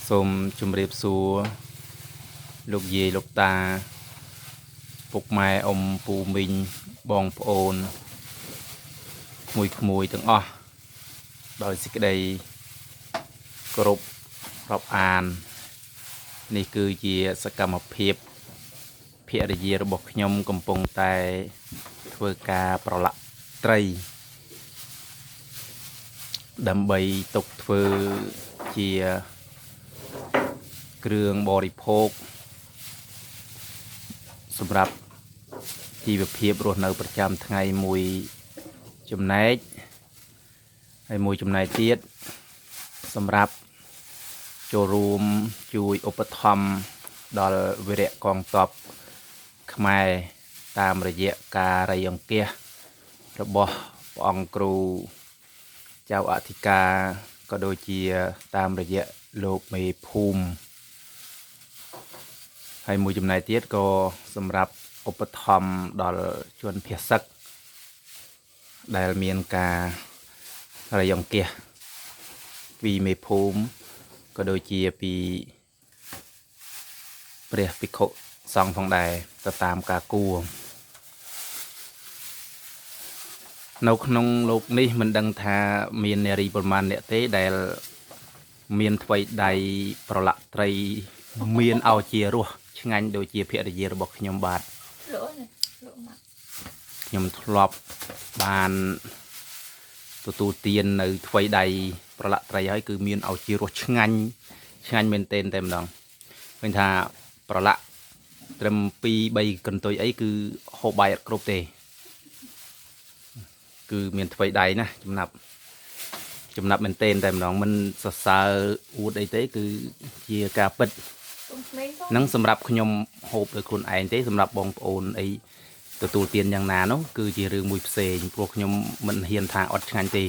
សូមជម្រាបសួរលោកយាយលោកតាពុកម៉ែអ៊ំពូមីងបងប្អូនក្មួយក្មួយទាំងអស់ដោយសេចក្តីគោរពរាប់អាននេះគឺជាសកម្មភាពភរិយារបស់ខ្ញុំកំពុងតែធ្វើការប្រឡាក់ត្រីដើម្បីទុកធ្វើជា គ្រឿងបរិភោគសម្រាប់ជីវភាពរស់នៅប្រចាំថ្ងៃមួយចំណែកហើយមួយចំណែកទៀតសម្រាប់ចូលរួមជួយឧបត្ថម្ភដល់វីរៈកងទ័ពខ្មែរតាមរយៈការរៃអង្គាសរបស់ព្រះអង្គគ្រូចៅអធិការក៏ដូចជាតាមរយៈលោកមេភូមិ ហើយមួយចំណែកទៀតក៏សម្រាប់ឧបត្ថម្ភដល់ជនភៀសសឹកដែលមានការរៃអង្គាសពីមេភូមិក៏ដូចជាពីព្រះភិក្ខុសង្ឃផងដែរទៅតាមការគួរនៅក្នុងលោកនេះមិនដឹងថាមាននារីប្រមាណអ្នកទេដែលមានថ្វីដៃប្រឡាក់ត្រីមានឲ្យជារសឆ្ងាញ់ដូចជាភរិយារបស់ខ្ញុំបាទ លក់ណាលក់មក ខ្ញុំធ្លាប់បានទទួលទាននៅថ្វីដៃប្រឡាក់ត្រីហើយគឺមានឲ្យជារសឆ្ងាញ់ឆ្ងាញ់មែនទែនតែម្ដងឃើញថាប្រឡាក់ត្រឹម2 3កន្ទុយអីគឺហូបបាយអត់គ្រប់ទេគឺមានថ្វីដៃណាចំណាប់ចំណាប់មែនទែនតែម្ដងមិនសរសើរអួតអីទេគឺជាការពិត ទុំក្មេងផង នឹងសម្រាប់ខ្ញុំហូបដោយខ្លួនឯងទេសម្រាប់បងប្អូនអីទទួលទានយ៉ាងណានោះគឺជារឿងមួយផ្សេងព្រោះខ្ញុំមិនហ៊ានថាអត់ឆ្ងាញ់ទេ